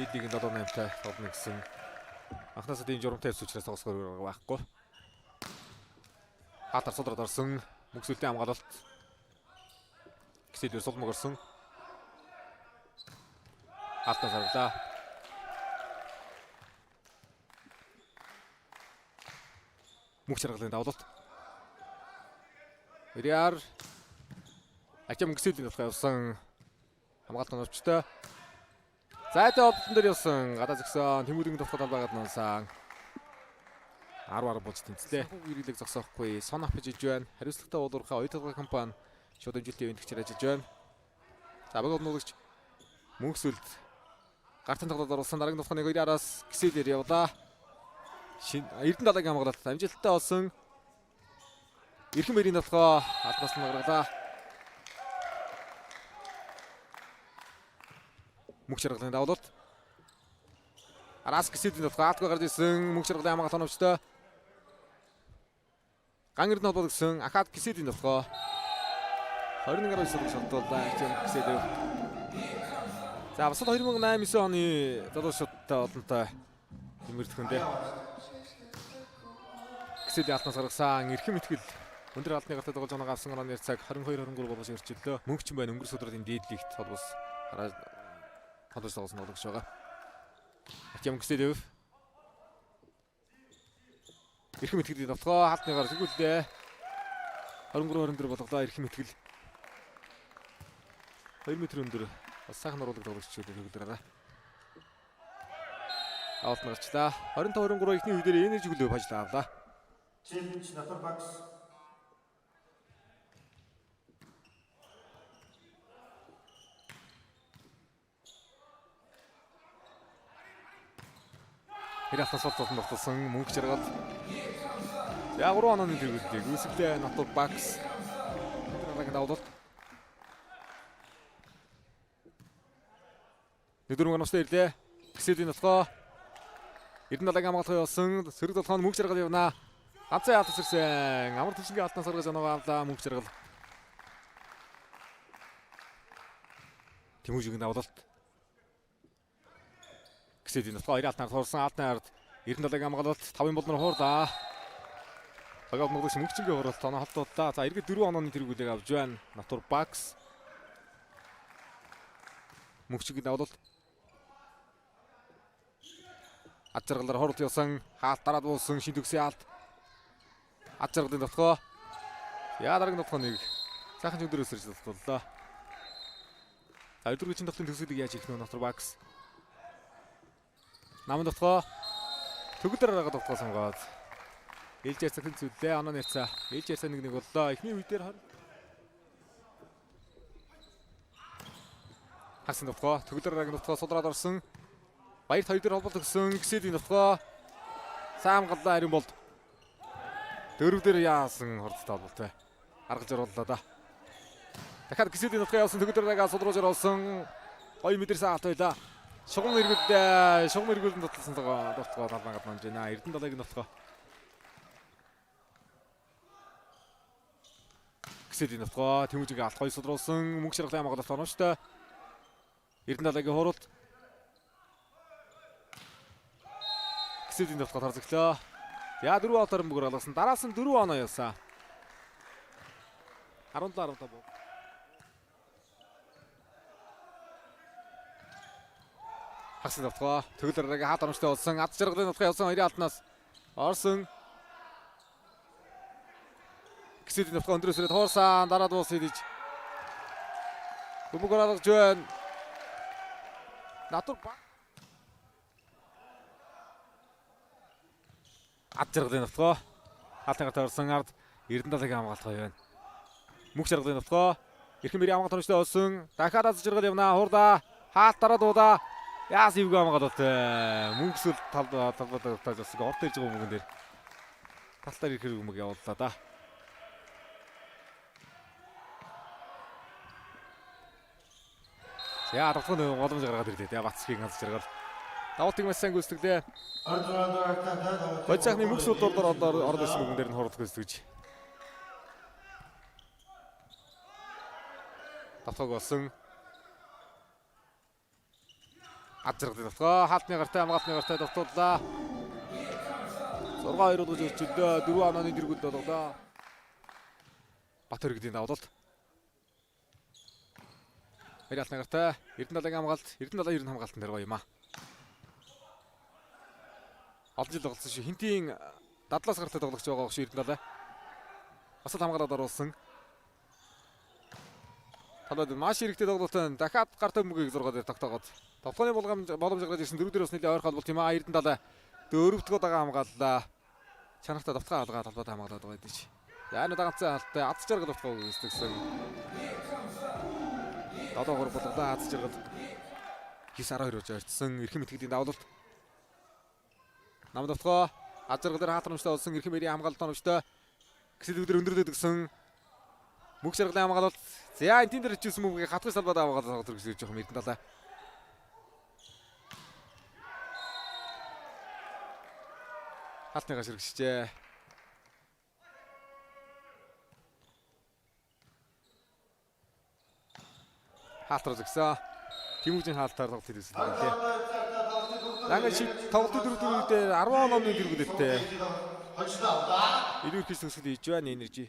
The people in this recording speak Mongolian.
Дид лигийн 7-8-тай тоглоно гэсэн анхнаасаа тийм журамтай явсан учраас тоглосгоор байхгүй. Хаалтар судраад орсон. Мөнх сүлдийн хамгаалалт. Киселээр сулмаг орсон. Хаалтаа сарглаа. Мөнх жаргалын давлалт. Ириар Ачаа мөнгөсөлийн талхаа явсан. Хамгаалт оновчтой. Зайтай холболтон дээр явсан. Гадаа згсэн. Тэмүүлэн толгой талбайгаад нунсан. 10-10 болж тэнцлээ. Хэрэглэг зогсоохгүй. Сон авч иж байна. Хариуцлагатай уулуурхай оюу толгой компани шууд дэмжлэлтийн ивэнтгчээр ажиллаж байна. За баг нуугч мөнх сүлд гартын тоглолт оруулсан. Дараагийн толгойн 1-2 араас гисэлээр явлаа. Шин Эрдэнэ далайгийн хамгаалалт амжилттай болсон. Эрхэм мэрийн толгой албаас нь гаргалаа. Мөнх жаргалын давлалт. Араас гисэлийн толгой аалтгүй гарч ирсэн. Мөнх жаргалын хамгаалалт оновчтой. Ган Эрдэнэ холбогдсон. Ахаад гисэлийн толгой 21-9 шалдууллаа. Ачаа гисэлээ. За бас л 2008 9 оны залуучуудтай олонтой юмэрдэхүндээ. Гисэлийн алтнаас гаргасан эрхэм итгэл өндөр алтны гартай тоглож байгаа авсан онооны цаг 22-23 болгож өрчлөлөө. Мөнхчин байна өнгөрс өдрийн дээд лигт холбос хараа холбос тоглосон тоглогч байгаа. Ачаа гисэлээ. Эрхэм итгэлийн толгой хаалтны гар зүгүүллээ. 23-24 болголоо эрхэм итгэл. 2 м өндөр бас сайхан оруулаг тоглогчдод төгөлдөр байгаа. Авалт нь гарчлаа. 25-23 эхний үедэр энержи хөлөө пажлаа авлаа. Challenge Натур Багс. Тэр алтан сул тулан тогтолсон мөнх жаргал. За 3 онооны тэргүүлэлтийг үүсгэлээ Натур Багс. Дараагийн давлалт. Нүдэр мөнгө ирлээ. Гисэлийн толгой. Эрдэнэ далайгийн хамгаалах явсан. Сэрэг толгой нь мөнх жаргал явнаа. Ганцхан яалтас ирсэн. Амар төвшингийн алтнаас гаргаж оноогоо авлаа мөнх жаргал. Тэмүүжигийн давлалт. Гисэлийн толгой хоёр алтнаар туурсан. Алтны ард Эрдэнэ далайгийн хамгаалалт 5-ын болноор хуурлаа. Багаад нугдагч мөнхчингийн хуралт оноо холдууллаа. За эргээд 4 онооны тэргүүлэг авч байна. Натур Багс. Мөнхчингийн давлалт. Ад жаргалаар хуралд явсан. Хаалт дараад буусан шин төгсийн хаалт. Ад жаргалын толгой. Яа дараагийн толгой нэг сайхан ч өдрөөс ирж толтоллоо. За өдрөгийн тоглолтын төгсгөлийг яаж хийх нь Натур Багс. Намын толгой. Төгөлдөр арга толгой сонгоод ээлж ярьцаа тэнцвэлээ. Оноо нэрцаа. Ээлж ярьцаа 1-1 боллоо. Эхний үе дээр 20. Хагсан толгой. Төгөлдөр аргагийн толгой судраад орсон. Баярт хоёр дээр холболт өгсөн. Гисэлийн толгой. Сайн галлаа харин болд. Дөрөв дээр яасан хурдтай холболтой. Гаргаж орууллаа да. Дахиад гисэлийн толгой явсан. Төгөлдөр аргаа судрууж оруулсан. Гоё мэдэрсэн алт байлаа. Шугам эргүүлдэ. Шугам эргүүлэн тотлсон толгой талбай гадна унж байна. Эрдэнэ далайгийн толгой. Гисэлийн толгой Тэмүүжигийн алт гоё судруулсан. Мөнх жаргалын хамгаалалт оновчтой. Эрдэнэ далайгийн хуралд. Гисэлийн толгой тарзагтлаа. За 4 алтаар мөнгөөр алгасан. Дараас нь 4 оноо явсан. 17-17 буу. Хагас толгой төгөл аргагийн хаалт оромжтой болсон. Ад жаргалын толгой явсан хоёрын алтнаас орсон. Гисэлийн толгой өндрөөс ирээд хуурсан. Дараа дуусъя гэж. Бөмбөг алгаж байна. Натур Ад жаргалын толгой хаалтын гарт орсон ард Эрдэнэ далайгийн хамгаалалт гоё байна. Мөнх жаргалын толгой эрхэм мэрийн хамгаалалт оромжтой болсон. Дахиад ад жаргал явнаа. Хурлаа. Хаалт дараа дуудаа. Яас ивгүй хамгаалалт. Мөнх сүл тал талбай тааж бас орт ирж байгаа мөнгөн дээр талтаар ирэхэр бөмбөг явууллаа да. За тоглохын боломж гаргаад ирлээ. Тэгээ Бацгийн ганц жаргал. Давалтыг маш сайн гүйцэтгэлээ. 26 Бодис сайхны мөнх сүл дурдаар ороод ирсэн мөнгөн дээр нь хурал гүйцэтгэж. Давтгаг болсон. Ад жаргалын довтолгоо. Хаалтны гартай, хамгаалтны гартай довтууллаа. 6-2 болгож өрчөлдөө. 4 онооны дэргүүд болголоо. Бат өргөдийн давлалт. Хоёр хаалтны гартай. Эрдэнэ далайгийн хамгаалт. Эрдэнэ далай 90 хамгаалтан дээр гоё юм аа. Олон жил тоглосон шүү. Хинтийн дадлаас гартай тоглогч байгаа шүү Эрдэнэ далай. Бас л хамгаалаад оруулсан. Талаад маш хэрэгтэй тоглолтын дахиад гартай бөмбөгийг 6 дээр тогтоогоод тоглооны боломж гаргаж ирсэн. Дөрөв дээр бас нэлээд ойрхон холболт юм аа. Эрдэнэ далай дөрөв дэх удаага хамгааллаа. Чанартай довтолгоо алгаа талбайд хамгаалаад байгаа гэж. За энэ ганцхан хаалттай аз жаргал довтолгоо гүйцэтгсэн. 7-3 болголоо аз жаргал 9-12 болж ойртсон. Эрхэм итгэлийн давлалт. Нам довтолгоо аз жаргал дээр хаатрамжтай болсон. Эрхэм эрийн хамгаалалт оновчтой. Гэсэл өдөр өндөрлөд өгсөн. Мөнх жаргалын хамгаалалт. За энэ дээр хичээсэн бөмбөгийг хатгаж талбайд хамгаалаад гэсэн жоохон Эрдэнэ далай. Хаалтны гаш хэрэгжижээ. Хаалт руу згсэн. Тэмүүжин хаалтаар тоглолт хийсэн юм лээ. Ланга шид тоглолтын дөрөв дөрөв дээр 10 онооны дэргүүдэлтэй. Илүү их төгсгөл хийж байна Энержи.